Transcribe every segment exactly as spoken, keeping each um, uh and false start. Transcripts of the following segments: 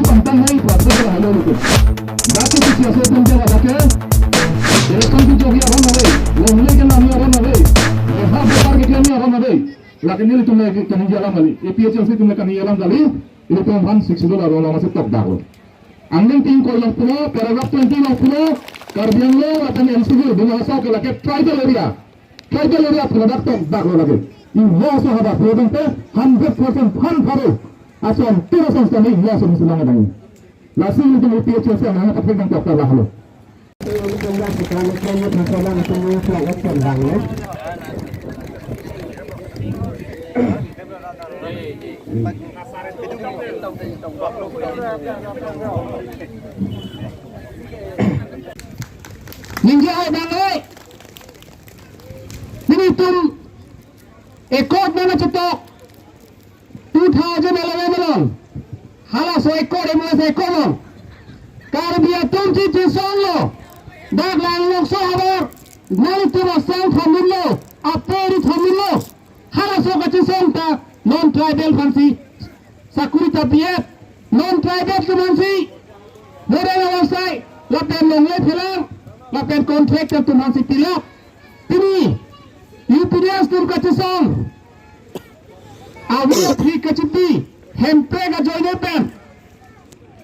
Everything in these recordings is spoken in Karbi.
Pangtang hai prapte ke halo luku. Dake kisi ase pun ke dake. Election ke jogi aron ave. Longle ke nami aron ave. Eha bepar ke kami aron ave. Lake nelitum ke kami jalan kali. A P H L C atum ke kami jalan kali. Ilitum aphan six schedule aron lama si tok dak lo. Angdeng tin ko lo pulo, paragraph twenty lo pulo. Karbi Anglong lapen N C ke Dima Hasao ke lake tribal area. Tribal area pulo dak tok dak lo lake. Ilo aso hadak pulo tangte hundred percent phan pharo. Ason tiro song sani ilo aso musulang adang. Lasi ilitum A P H L C anang kaprek nang tok dak lo. Ningje hai bang oi. Nelitum accord nangchetok two thousand eleven along. Halaso accord, M L S accord along. Karbi atum chechesong lo. Dak Langlokso havar. Nelitum asang thamin lo. Aperi thamin lo. Halaso kachesong ta non tribal aphansi sakuri ta pi-et, non tribal atum aphansi boreng avarsai, lapen longle phelang, lapen contract atum aphansi pilap. Pini U P D S atum kachesong, avi aphik kachipi, hemprek ajoine pen.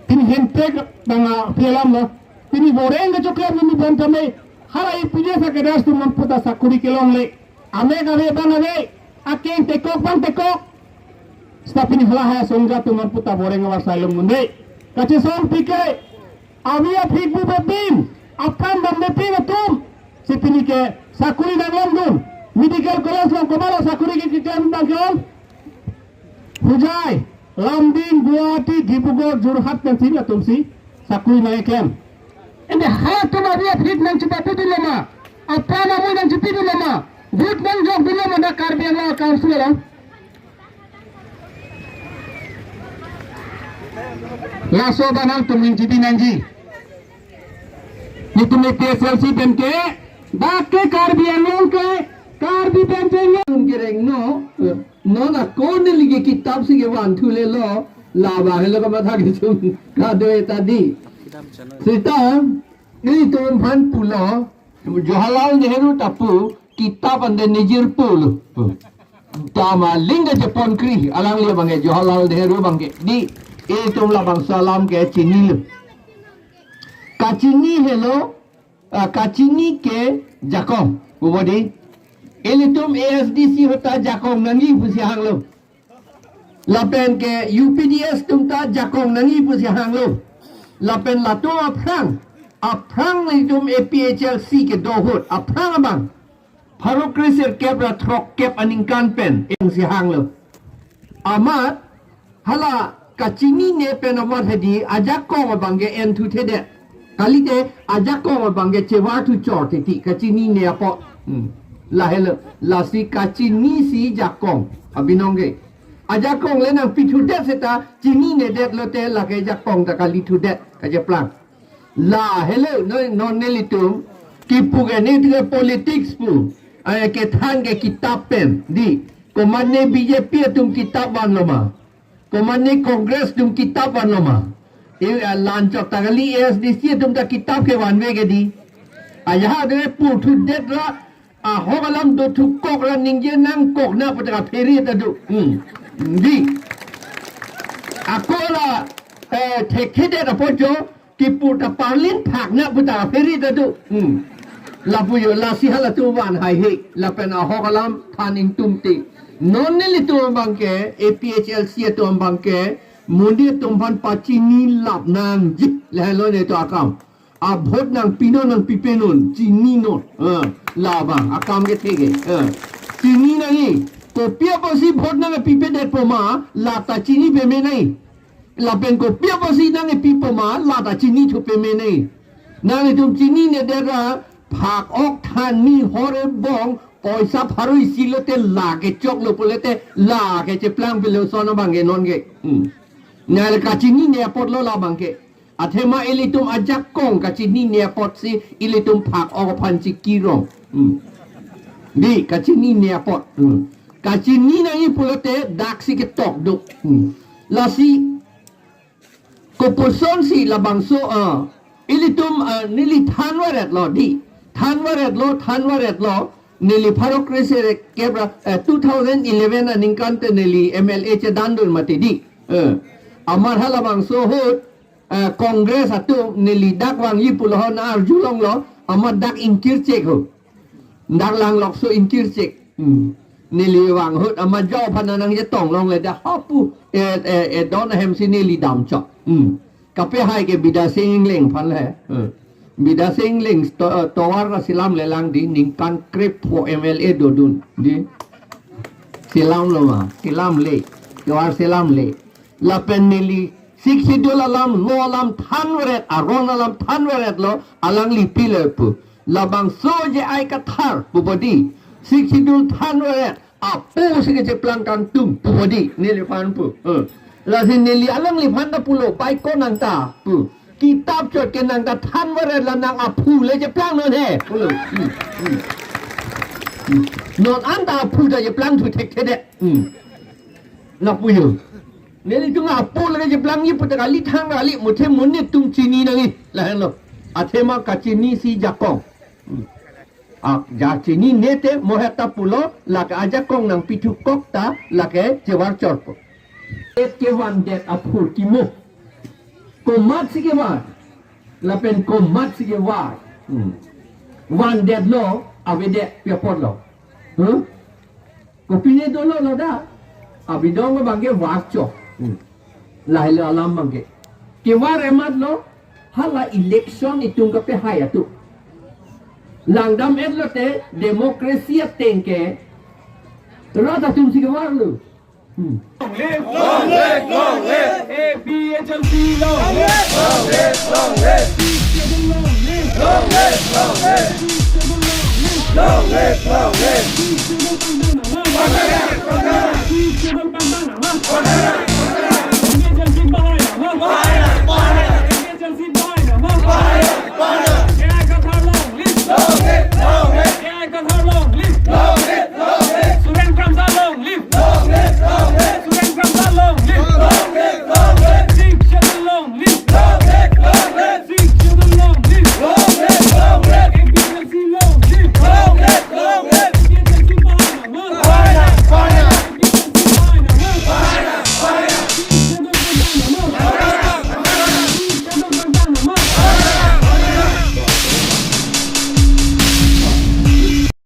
Pini hemprek bang a phelang lo. Pini boreng kachoklem pini bon tame, hala U P D S a cadre atum aphan puta sakuri kelongle. Amek ave bang ave, akeng tekok bang tekok. Seta pini halahai asongja atum aphan puta boreng avarsai lom munde. Kachesong pike, avi aphik bu bepin, apran bang bepin atum. Si pini ke sakuri nanglongdun. Medical college along komat lo sakuri ke keklem bang ke-ong. Hojai, Lumding, Guwahati, Dibrugarh, Jorhat pen si atum si sakuri nangkeklem. Ante halatum avi aphik nangchepapudun lo ma? Apran amoi nangchepidun lo ma? Vote nangjokdun lo ma dak Karbi Anglong Council along? Laso abang nangtum ningjepi nangji. Nelitum A P H L C pen ke, dak ke Karbi Anglong ke, Karbi pen ke nge-, tum kereng no, non ako neli ke kitap si kevan thu le lo, labang helo kamatha kechum kado-e ta di. Seta, nelitum aphan pulo, Jawaharlal Nehru ta pu, kitap ante nejirpo lo. Tama lingga jepon kri, alangli abang ke Jawaharlal Nehru abang ke. Di, ilitum labangso alam ke chinilo. Kachini helo, ah, kachini ke jakong. Ubodi. Ilitum A S D C ahut ta jakong nangji pusi hanglo. Lapen ke U P D S atum ta jakong nangji pusi hanglo. Lapen latum aphrang, aphrang ilitum A P H L C kedo ahut, aphrang abang. Pharo kre sirkep ra throkkep aningkan pen, eng si hanglo. Amat, hala kachinine pen amat hedi, ajakong abang ke en thuthedet. Kalite, ajakong abang ke chevar thu chor titi, kachinine apot. Hmm. Lahelo, lasi kachini si jakong. Abinong ke. Ajakong le nangpi thudet seta, chininedet lote lake jakong ta kali thudet, kacheplang. Lahelo, non, non nelitum, kipu ke ne tu ke politics pu. Ai kethan ke kitap pen, di. Komatne B J P atum kitap vanlo ma? Komatne Congress atum kitap vanlo ma? E, a, lanchok ta kali A S D C atum ta kitap kevanve ke di. Aya ha de pu thudet ra, ahok alam do thukok ra ningje nangkok na pu ta kaphere ta do. Hmm. Di. Ako la, eh, thekthedet apot jo, kipu ta parlin phak na pu ta kaphere ta do. Hmm. Lapu jo lasi halatum van haihe. Lapen ahok alam than ingtum te. Non nelitum abang ke, A P H L C atum abang ke, monit atum aphan pachini lap nangji. Lahelo nelitum akam. A vote nangpinon nangpipenon, chininon. Eh, labang, akam kethe ke. Eh, chini nangji. Kopi apotsi vote nangpipedet po ma, la ta chini peme nangji. Lapen kopi apotsi nangpi po ma, la ta chini thu peme nangji. Nanglitum chininedet ra, phak ok than ni hor ebong, poisa pharo isi lote lake choklo pulote, lake cheplang pilo sono abang ke non ke. Hmm. Nale kachinine apot lo labang ke. Athema ilitum ajakong kachinine apotsi ilitum phak ok aphan chikirong. Hmm. Di, kachinine apot. Hmm. Kachini nangji pulote daksi ketok do. Hmm. Lasi Kopusonsi labangso, ah, ilitum, ah, neli thanvaretlo dei. Thanvaretlo, thanvaretlo. Neli pharo kresirkep ra, eh, two thousand eleven aningkan te neli M L A chedandun mati dei. Eh, amat halabangso ahut, eh, Congress atum neli dak vangji pulo ho na arjulonglo, amat dak ingkirchek ho. Dak Langlokso ingkirchek. Hmm. Neli vang ahut amat jo aphan nangchetong longle dak hapu, eh, eh, eh, don ahemsi neli damchok. Hmm. Kapehai ke Bidya Sing Engleng aphan le. Hmm. Bidya Sing Engleng to-, tovar ra selamlelang dei, ningkan krepho M L A dodun dei. Selamlo ma, selamle. Tovar selamle. Lapen neli Sixth Schedule alam, law alam thanvaret, aron alam thanvaretlo, alangli pilo pu. Labangso J I Kathar pupo dei, Sixth Schedule thanvaret, apo si kecheplang kangtung pupo dei, neliphan pu. Eh. Lasi neli alangliphan ta pulo, pai ko nang ta pu. Kitap chot ke nang ta thanvaret la nang aphu le cheplang non he. Pulo. Hmm, hmm. Hmm. Non anta aphu ta cheplangthu thekthe det. Hmm. Lapu jo. Nelitum aphu le cheplangji pu ta kali thang kali muthe monit atum chini nangji. Lahenlo. Athema kachinisi ajakong. Hmm. Ah, ja chinine te mo heta pulo, lake ajakong nangpithu kok ta, lake chevar chorpo. Et kevandet aphurkimo. Komatsi kevan. Lapen komatsi kevar. Hmm. Vandetlo, avedet pi apotlo. Hmm? Kopine dolo lo da. Abidong abangke var chok. Hmm. Lahelo alam abangke. Kevar ematlo, hala election itum kapehai atum. Langdam-etlo te democracy ateng ke rat atumsi kevarlo. Hmm. Long live! Long live! Long live! A P H L C long live! Long live! Long live! Long live! Long live! Long live! Long live! Long live!